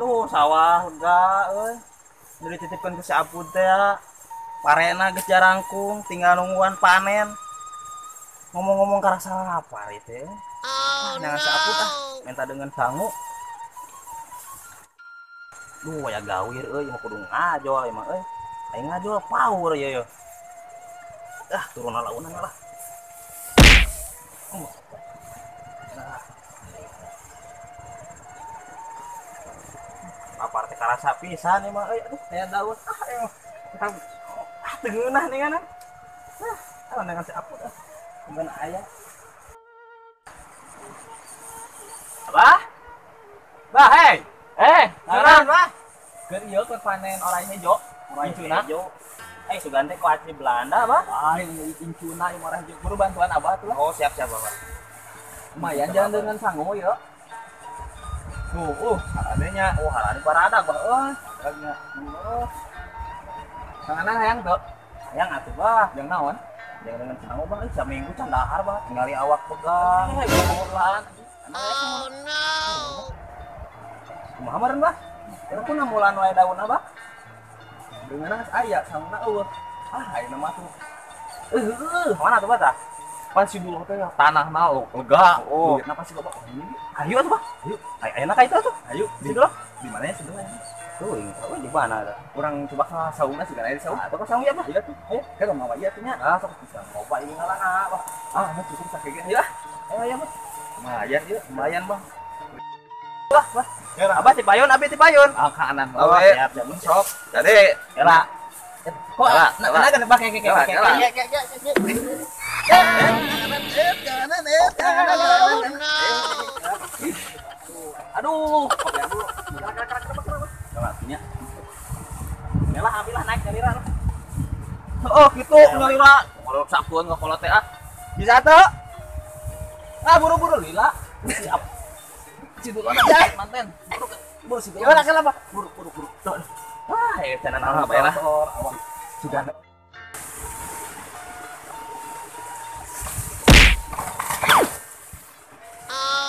Duh, sawah lega euy. Nu dititipkeun ku si Apud teh ya. Parena geus jarangkung, tinggal nungguan panen. Ngomong-ngomong karasa lapar itu. Oh, jangan si Apud ah, minta dengan sangu. Duh, ya gawir euy, mah kudu ngajol emang euy. Aing ngajol power ya ya. Ah, turun launan lah. Nah. Lapar teh karasa pisan emang euy. Aduh, aya daun. Ah, emang. Ah, teu ngeunah ninganan. Ah, dengan si Apud ah. Dengan aya. Abah? Bah, hei. Naon, Bah? Keur ieu keur panen orai hejo. Orai hejo. Sugan teh ku asli Belanda, Bah. Ah, incuna ieu orai hejo. Buru bantuan Abah tuh lah. Oh, siap-siap, Abah. Lumayan jalan dengan sangu ya. Tuh, haradenya. Oh, harade paradag, Bah. Euy, paradagnya. Sangana hayang teu? Hayang atuh, Bah. Jeung naon? Jeung dengan sangu, Bah. Saminggu can dahar, Bah. Tingali awak pegang. Bulan. Oh no. Kumaha meureun, Bah? Eta pun namulan wae daunna, Bah. Dengan geus aya sanguna eueuh. Ah, ayeuna mah tuh. Mana tuh, Bah tah? Pan si dulu teh tanahna lega. Oh, duitna pasti loba. Ayo atuh, Bah. Ayo. Ayeuna ka itu atuh. Ayo, si dulu. Di mana ya si dulu? Tuh, di mana ada? Urang coba ka saungna sih aya di saung. Atau ka saung ya, Bah? Iya tuh. Ayo, ka mawa ieu atuh nya. Ah, sok bisa ngoba ieu ngalana, Bah. Ah, mah cukup sakege. Ayo ah. Ayo, ayo, Bah. Lumayan ieu, lumayan, Bah. Bah, bah. Abah ti payun, abi ti payun. Ah, kanan. Oh, siap, siap. Sok. Jadi, kela. Kok nah kan pakai keke keke. Aduh, Kelatinya. Nyalah abi lah naik nyalira lah. Oh, gitu nyalira. Kalau sakuan ngakolot teh ah. Bisa tuh. Ah, buru-buru lila. Siap. Si dulu ada manten. Buru si dulu. Gimana kenapa? Buru. Wah, ya cenah naon bae lah. Awak sudah.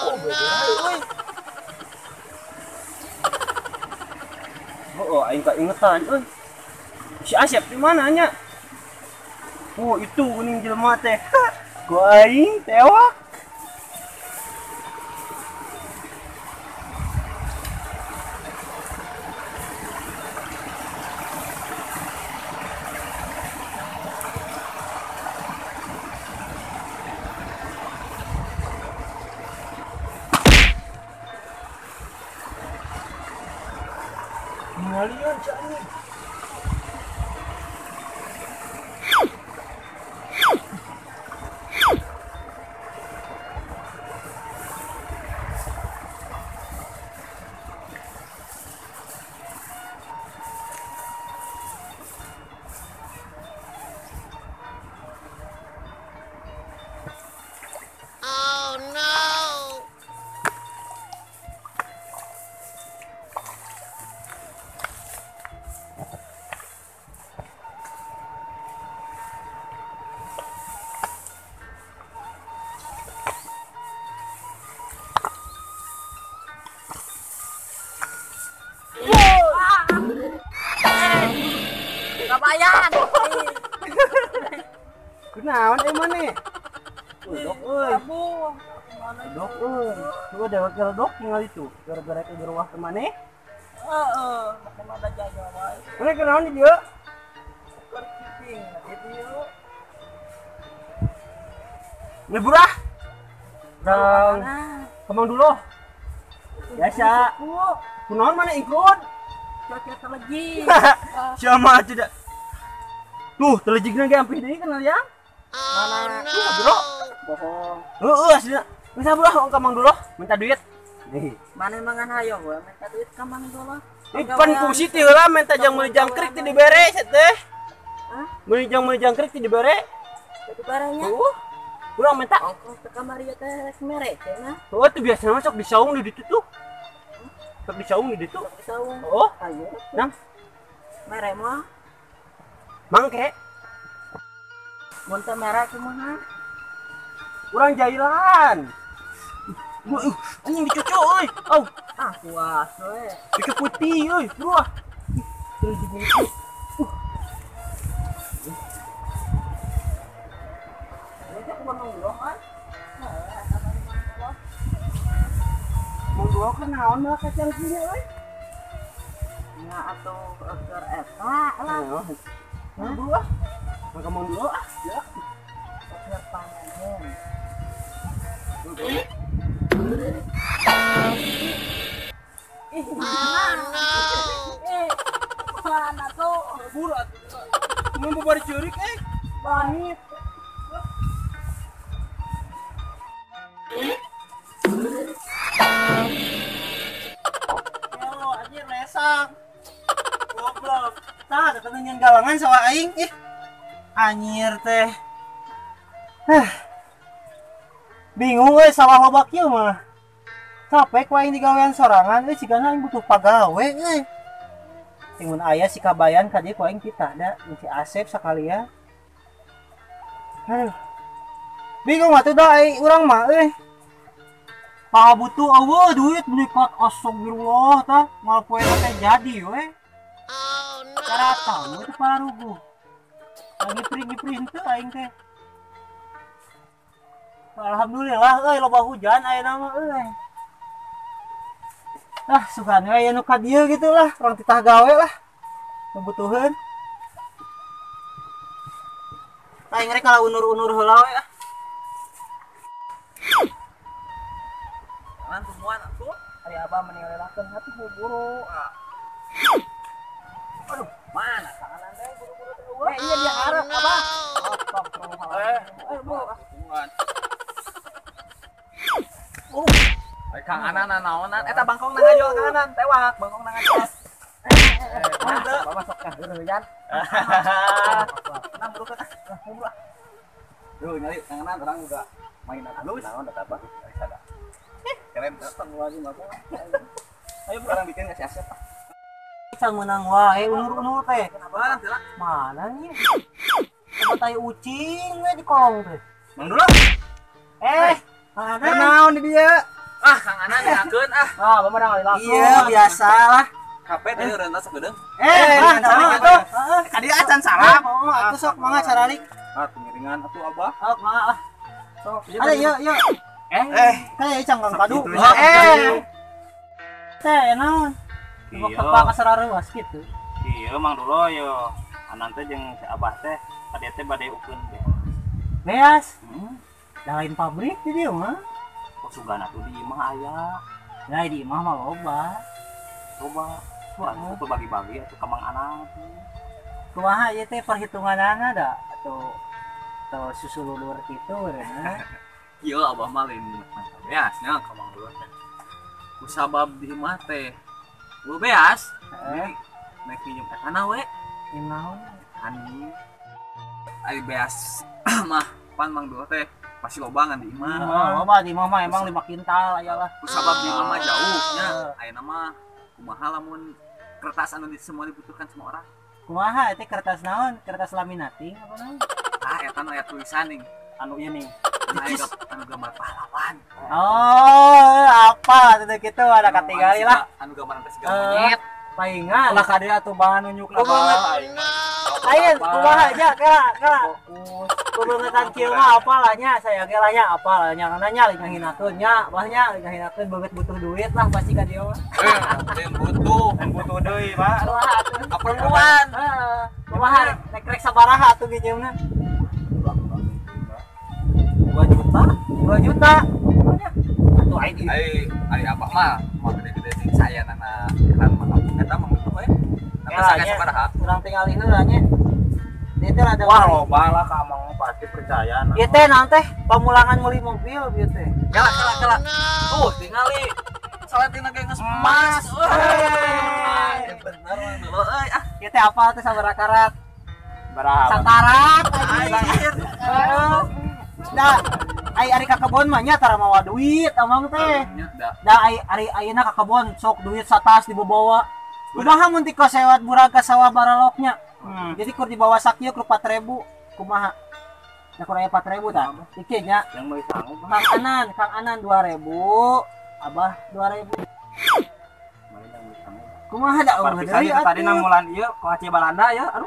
Oh no. Oh, aing kaingetan euy. Si Asep di mana nya? Oh, itu kuning jelema teh. Ku aing tewak. Ngalian cak ni. Oh no. Kabayan. Kunaon euy maneh? Dok euy. Dok euy. Coba dewek dok tinggal itu. Gara-gara ke gerwah ke maneh? Heeh, make mada jaga wae. Maneh kunaon di dieu? Keur cicing di dieu. Libur ah. Urang kemang dulu. Biasa. Kunaon maneh ikut? Cocok telegi. Siapa tidak? Tuh, telejigna ge ampih deui kenal ya. Mana? Tuh, bro. Bohong. Heeh, aslinya. Bisa bro, ka Mang Duloh minta duit. Nih. Mana mangan hayo we minta duit ka Mang Duloh. Ih, pan kungsi teh heula minta jang meuli jangkrik teh dibere sia teh. Hah? Meuli jang meuli jangkrik teh dibere. Teh dibarenya. Tuh. Urang minta. Ongkoh teh kamari teh rek mere cenah. Oh, teh biasana sok di saung di ditu tuh. Sok di saung di ditu. Sok di saung. Oh, ayo. Nang. Mere mah. Mangke. Mun teu mere kumaha? Urang jailan. Anjing dicucu euy. Au. Ah, puas we. Cucu putih euy, bro. Mang Dulo kan naon malah kacang kieu euy. Nya atuh keur eta lah. Mang Dulo ah. Maka Mang Dulo ah. Ya. Keur panen. Ih, Oh no. Mana tuh? Buru atuh. Mun bari ceurik eh. Banit. Yo, anjir lesang. Goblok. Tah, teh nyen galangan sawa aing ih. Anjir teh. Hah. Bingung euy sawah loba kieu mah. Capek ku aing digawean sorangan euy cigana aing butuh pagawe euy. Ting mun aya si kabayan ka dieu ku aing kita da si Asep sakalian. Aduh. Bingung atuh da aing urang mah euy. Paha butuh eueuh duit meningkat astagfirullah tah moal poe teh jadi we. Oh no. Karata we teh paruguh. Lagi ngipri henteu aing teh. Alhamdulillah euy loba hujan ayeuna mah euy. Ah sugan we aya nu ka dieu gitu lah, urang titah gawe lah. Kebutuhan. Aing rek kala unur-unur heula we ah. Jangan tumuan atuh. Ari abah mending lelakeun hati buru. Aduh, mana tanganan teh buru-buru teh eueuh. Eh, iya dia harap abah. Eh, buru ah. Tumuan. Ai Kang Anan naonan eta bangkong na ngajol Kang Anan, tewak bangkong na ngajol. Mantep. Bapak sok ka heureuyaan. Nah, buru ah. Buru ah. Duh, nyari Kang Anan orang juga mainan halus. Naon eta abah? Sada. Keren datang lagi mah. Ayo orang bikin nggak si Asep ah. Can menang wae unur-unur teh. Kenapa nanti lah? Mana nih? Coba tai ucing we di kolong teh. Mang Dulo. Eh, mana? Naon di dia? Ah, Kang Anan diakeun ah. Ah, bapak udah ngalilakeun. Iya, biasa lah. Kape teh eureun sakedeung. Eh, salah atuh. Ka dieu acan salah. Oh, atuh sok mangga caralik. Ah, pengiringan atuh abah. Oh, mangga lah. Sok. Ada ieu, ieu. Eh, kayak cangkang padu. Eh. Teh naon? Tebak-tebak kasarareuas kitu. Iya, Mang Dulo yo. Anan teh jeung si abah teh ka dieu teh bade ukeun teh. Beas. Da lain pabrik di dieu mah. Kok sugan atuh di imah aya. Nah, di imah mah loba. Loba. Wah, atuh bagi-bagi atuh ka Mang Anang. Kumaha ieu teh perhitunganana da atuh atau susu lulur kitu beureuh. Ieu abah mah lain beas nya ka Mang Dulo teh. Kusabab di imah teh lu beas. Jadi naik minjem etana we. Minjem naon? Ani. Ari beas mah pan Mang Dulo teh pasti loba ngan di imah. Loba di imah mah emang 5 kintal aya lah. Kusabab di imah mah jauh nya. Ayeuna mah kumaha lamun kertas anu semua dibutuhkan semua orang. Kumaha eta kertas naon? Kertas laminating apa naon? Ah eta nu aya tulisan nih. Anu ieu nih. Anu gambar pahlawan. Oh, apa teh kitu ada katingali lah. Anu gambar teh siga monyet. Paingan. Lah ka dieu atuh bahan nunjuk lah. Ayeun kumaha aja kela kela. Fokus. Bebengetan kieu mah apalah nya, saya ge lah nya apalah nya kana nya ngahinakeun nya, bah nya ngahinakeun beungeut butuh duit lah pasti ka dieu mah. Eh, butuh, butuh deui, Pak. Keperluan. Heeh. Kumaha rek-rek sabaraha atuh nginjeumna? 2 juta. 2 juta. Atuh aing ai ari abah mah mah gede-gede sing saya nana kan mah eta mah butuh we. Tapi saya sabaraha? Urang tingali heula nya. Ieu teh rada wah loba lah ka Amang pasti percaya. Ieu teh naon teh pamulangan meuli mobil ieu teh. Kala kala kala. Tuh tingali. Salatina ge geus emas. Euy. Bener Mang Dulo euy ah. Ieu teh apa teh sabaraha karat? Berapa? Sakarat anjir. Heeh. Da ai ari ka kebon mah nya tara mawa duit amang teh. Da ai ari ayeuna ka kebon sok duit satas dibawa. Kumaha mun ti sewat murag ka sawah baraloknya. Jadi kur dibawa sakieu kur 4000 kumaha? Da kurang aya 4.000 tah. Iki nya. Yang meuli sangu. Kang Anan 2.000, Abah 2.000. Kumaha da eueuh deui tadi nang mulan ieu kuaci Balanda ya, aduh.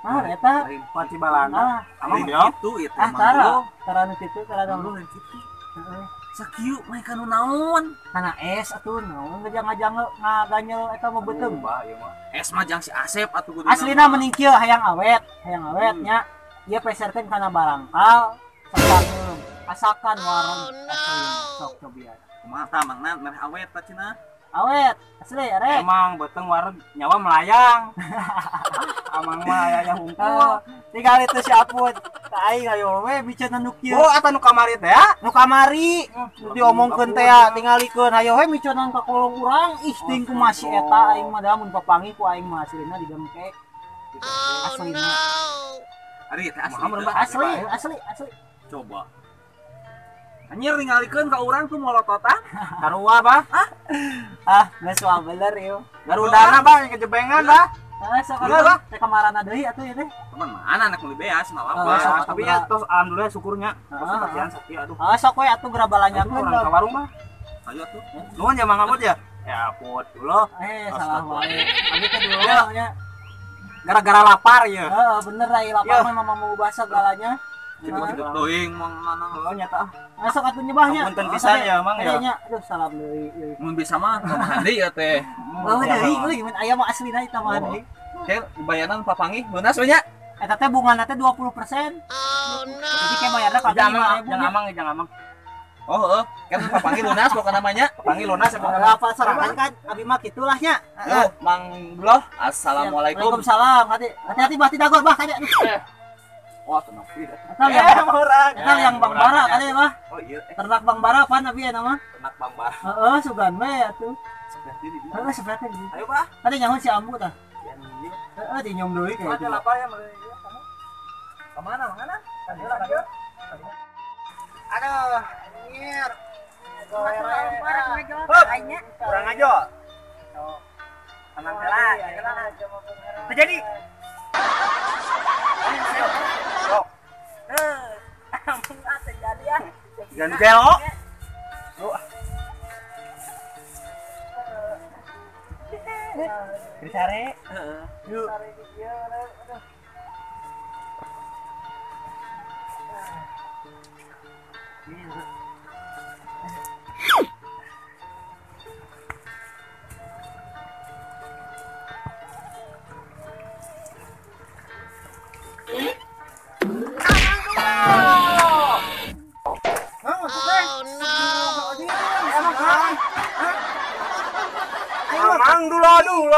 Ah, eta kuaci Balanda. Amang kitu ieu teh. Ah, tara. Tara nu kitu, tara nu kitu. Heeh. Sakieu mah kanu naon? Kana es atuh naon ngajang-ngajang ngaganyel eta mah beuteung. Bah ieu mah. Es mah jang si Asep atuh kudu. Aslina mending kieu hayang awet nya. Ieu peserkeun kana barangkal sakangeun. Asakan warung asli sok cobian. Kumaha tah mangna mereh awet tah cenah? Awet, asli arek. Emang beuteung warung nyawa melayang. Amang mah aya hungkul. Tinggal itu si Apun. Ka aing ayo we biceuna nu kieu. Oh, eta nu kamari teh ya? Nu kamari. Nu diomongkeun teh ya, tingalikeun hayo we miceunaan ka kolong urang. Ih, ting kumaha si eta aing mah da mun papanggih ku aing mah aslina digemke. Aslina. Ari teh asli. Asli, asli. Coba. Anjir ningalikeun ka urang tuh molototan. Sarua bah. Ah, geus wah bener ieu. Garudana bah yang kejebengan bah. Ah, sok atuh teh kamarana deui atuh ieu teh. Teman mana anak meuli beas mah apa. Tapi ya tos alhamdulillah syukurnya. Tos kasihan sakieu aduh. Ah, sok we atuh geura balanyakeun ka warung mah. Ayo atuh. Nuhun ya Mang Abud ya. Ya apot dulu. Salah wae. Abi teh dulu nya. Gara-gara lapar ya. Heeh, bener ai lapar mah mah mau basah segalanya. Hidup doing mang mana oh nyata. Masuk atuh nyebahnya. Punten pisan ya Mang ya. Aduh salam deui. Mun bisa mah tambahan deui ya teh. Oh deui euy mun aya mah aslina tambahan deui. Oke, bayaran papanggih lunas we nya. Eta teh bungana teh 20%. Oh no. Jadi kayak bayarna ka 5.000. Jangan amang, jangan amang. Oh heeh, kan papanggih lunas pokokna namanya. Papanggih lunas ya pokokna. Apa sorangan kan abi mah kitulah nya. Yo, Mang Duloh, assalamualaikum. Waalaikumsalam. Hati-hati bah tidagor bah kade. Wah, tenang. Eta yang Bang Bara kali mah. Oh iya. Ternak Bang Bara pan abi ya nama. Ternak Bang Bara. Heeh, sugan we atuh. Heeh, sebelah diri. Ayo, Pak. Tadi nyaho si Ambu tah. Heeh, dinyom deui kayak gitu. Lapar ya kamu. Ke mana, mana? Aduh, anjir. Kurang aja. Tenang heula. Terjadi. Jangan gelo. Lu. Disare. Heeh. Yuk. Amang dulu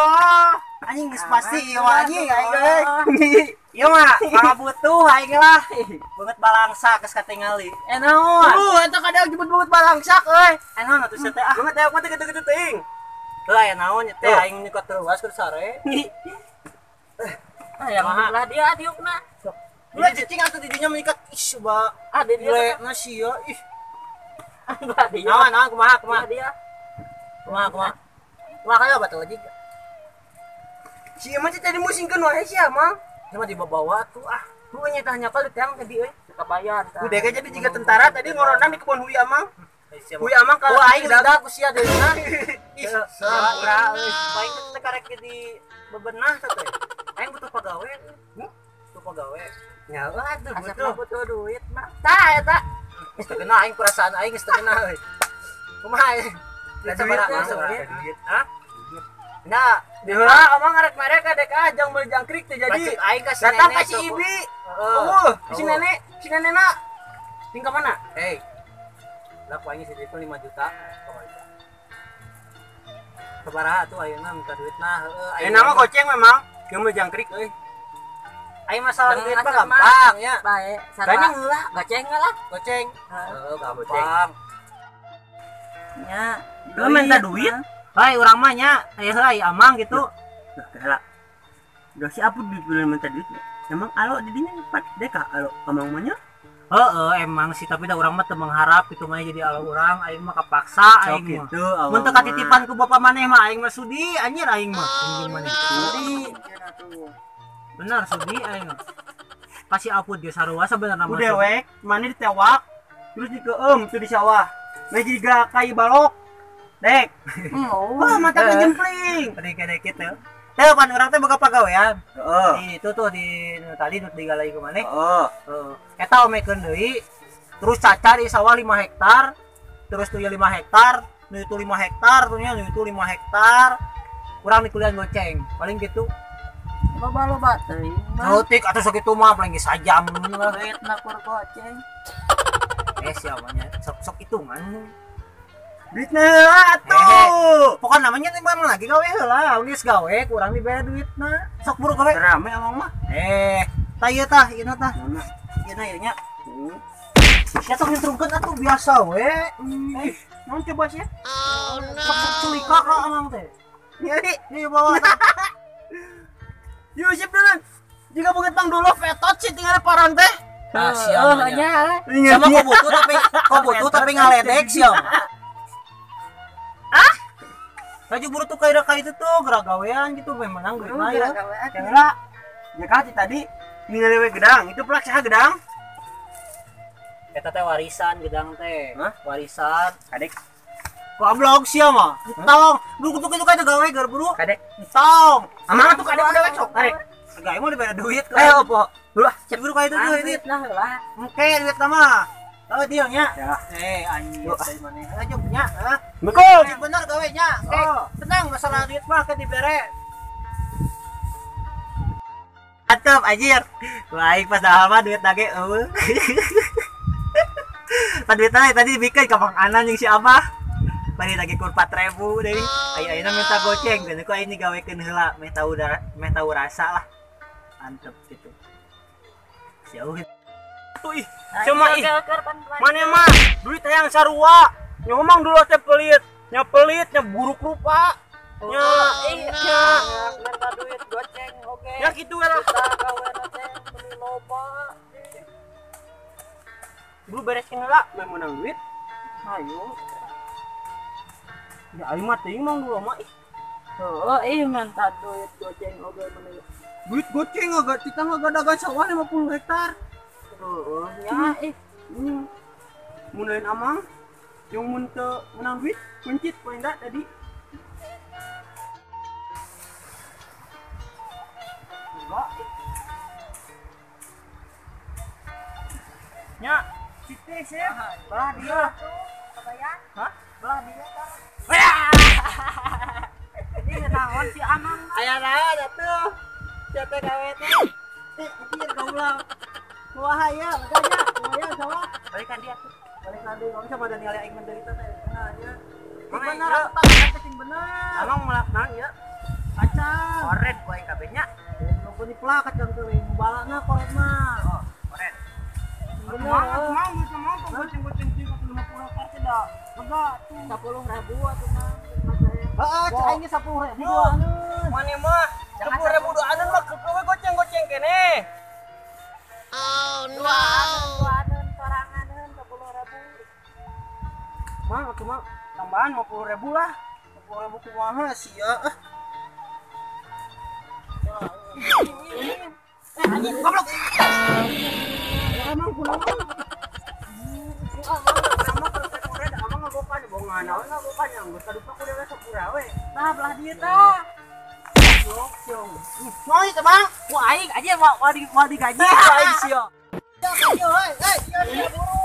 anjing geus pasti ieu mah anjing aing euy. Ieu mah butuh aing lah. Beungeut balangsak geus katingali. Naon? Eta kadang jebut-jebut balangsak euy. Naon atuh sia teh ah. Beungeut aya mah teh gede-gede teuing. Heuh aya naon nya teh aing nyekot terus keur sare. Ah yang lah dia diukna. Ulah cicing atuh di dinya menyikat ih ba. Ah di dia na sia ih. Naon naon kumaha kumaha dia. Kumaha kumaha. Kumaha kaya batal lagi. Si emang tadi musingkeun wae sia mah. Cuma dibawa tuh ah. Lu nya tah nyakal di tiang tadi euy. Kabayar. Udah ge jadi jiga tentara tadi ngorondang di kebun hui amang. Hui amang kalau aing udah ku sia deui na. Ih, sampura euy. Paling teh karek di bebenah teh. Aing butuh pagawe. Butuh pagawe. Nya atuh butuh. Butuh duit mah. Tah eta. Geus teu kena aing perasaan aing geus teu kena euy. Kumaha euy? Sabaraha duit? Hah? Nah, diheula amang ngarek mereka dek ah jang meuli jangkrik teh jadi. Aing ka si datang nenek ka si Ibi. Heeh. Si nenek, si nenekna. Ting ka mana? Hei. Lah ku aing si 5 juta. Sabaraha atuh ayeuna minta duitna heueuh. Ayeuna mah goceng memang, jeung meuli jangkrik euy. Aing masalah duit mah gampang ya. Bae, sarua. Heula, goceng lah. Goceng. Heeh, gampang. Nya, lu minta duit? Hai urang mah nya, aya heula aya amang gitu. Heula. Udah si Apud duit minta duit. Emang alo di dinya empat deka alo amang mah nya? Heeh, emang sih tapi da urang mah teu mengharap itu mah jadi alo urang, aing mah kapaksa aing mah. Gitu, mun teu katitipan ku bapa maneh mah aing mah sudi anjir aing mah. Anjing maneh. Sudi. Benar sudi aing mah. Kasih apud ge sarua sebenarnya mah. Dewek mana ditewak terus dikeum tuh di sawah. Nah jadi gak kai balok. Dek. Wah, mata jempling. Tadi kene kitu. Teh pan urang teh boga pagawean. Heeh. Di itu tuh di nu tadi nu digalai ku maneh. Heeh. Heeh. Eta omekeun deui. Terus caca di sawah 5 hektar. Terus tuh ya 5 hektar, nu itu 5 hektar, tuh nya nu itu 5 hektar. Kurang dikuliah goceng. Paling gitu. Loba-loba teuing mah. Leutik atuh sakitu mah paling geus sajam lah. Duitna kur goceng. Siapanya sok-sok hitungan. Duitna heula atuh. Pokokna namanya teh memang lagi gawe heula, geus gawe kurang dibere duitna. Sok buru gawe. Rame emang mah. Tah ieu tah, ieu tah. Ieu ieu nya. Ya sok nyentrungkeun atuh biasa we. Naon coba sih? Oh no. Sok culika ka amang teh. Nyari, nih bawa. Yusuf dulu. Jika bukan tang dulu fetot sih tinggal parang teh. Ah, siapa sama kok butuh tapi ngaledek siapa? Ah? Laju buru tuh kayak itu tuh gerak gawean gitu menang duit mah ya. Kira ya kan tadi ningali we gedang, itu pelak saha gedang? Eta teh warisan gedang teh. Hah? Warisan. Kadek. Goblok sia mah. Tong, buru kutu kitu kayak gawe gar buru. Kadek. Tong. Amang tuh kadek udah sok. Kadek. Gawe mah dibere duit. Opo? Dulu ah, cek buru kayak itu tuh duit nah lah. Oke, duit mah. Oh, dia nya. Ya. Anjir dari mana? Ayo nya, ah. Assalamualaikum. Bener gawe nya. Tenang masalah duit mah ke dibere. Atep anjir. Baik pas dah mah duit lagi eueuh. Pan duit tadi dibikin ka Mang Anan jeung si Abah. Bari lagi kur 4000 deui. Aya ayeuna minta goceng, geus ku aing digawekeun heula, meh tahu rasa lah. Mantep gitu. Jauh gitu. Tuh ih, cuma ih. Mana mah duit hayang sarua. Nya ngomong dulu teh pelit. Nya pelit, nya buruk rupa. Nya nya minta duit goceng oge. Ya kitu we lah. Gaweana teh meuni loba. Buru bereskeun heula meh meunang duit. Hayu. Ya aing mah teuing mang dulu mah ih. Heuh, ih minta duit goceng oge meuni. Duit goceng agak kita ngagadagan sawah 50 hektar. Heeh, nya ih. Mun lain amang jeung mun teu meunang duit mencit poin da tadi. Enggak. Nya, siti sih. Belah dia tuh, kebayang? Hah? Belah dia tah. Ini naon si amang? Aya naon atuh? Sia teh gawe teh. Anjir goblok. Wah ya, udah nya, lumayan sawah. Balikan dia tuh. Balikan deui, kamu sama dan ningali aing menderita teh. Nah, nya. Bener, sing bener. Amang melak naon ya? Kacang. Koret ku aing kabeh nya. Goblok dipelak kacang teuing balana koret mah. Oh, koret. Bener. Mang, mang, goceng-goceng 50 hektar teh da. Lega tuh 10.000 atuh mah. Heeh, cek aing ge 10.000 duaneun. Mane mah 10.000 duaneun mah keukeuh we goceng-goceng keneh. Oh no. Duaneun soranganeun 10.000. Mang atuh mah tambahan 50.000 lah. 50.000 kumaha sia ah. Anjing goblok. Emang kunaon? Amang koret amang ngabokan bongan naon ngabokan yang geus kadupa ku dewe sapura we. Nah, belah dieu tah. Goblok siong. Mau ieu teh Bang? Ku aing aja mau digaji ku aing sia. Ya, ayo heuy, heuy, sia buru.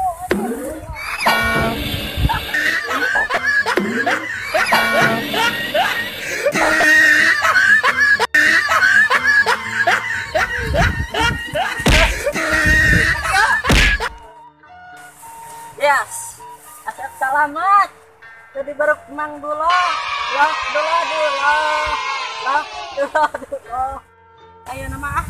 Yes, asap salamat. Tadi baru mang dulu, loh dulu dulu, loh dulu dulu. Ayo nama ah.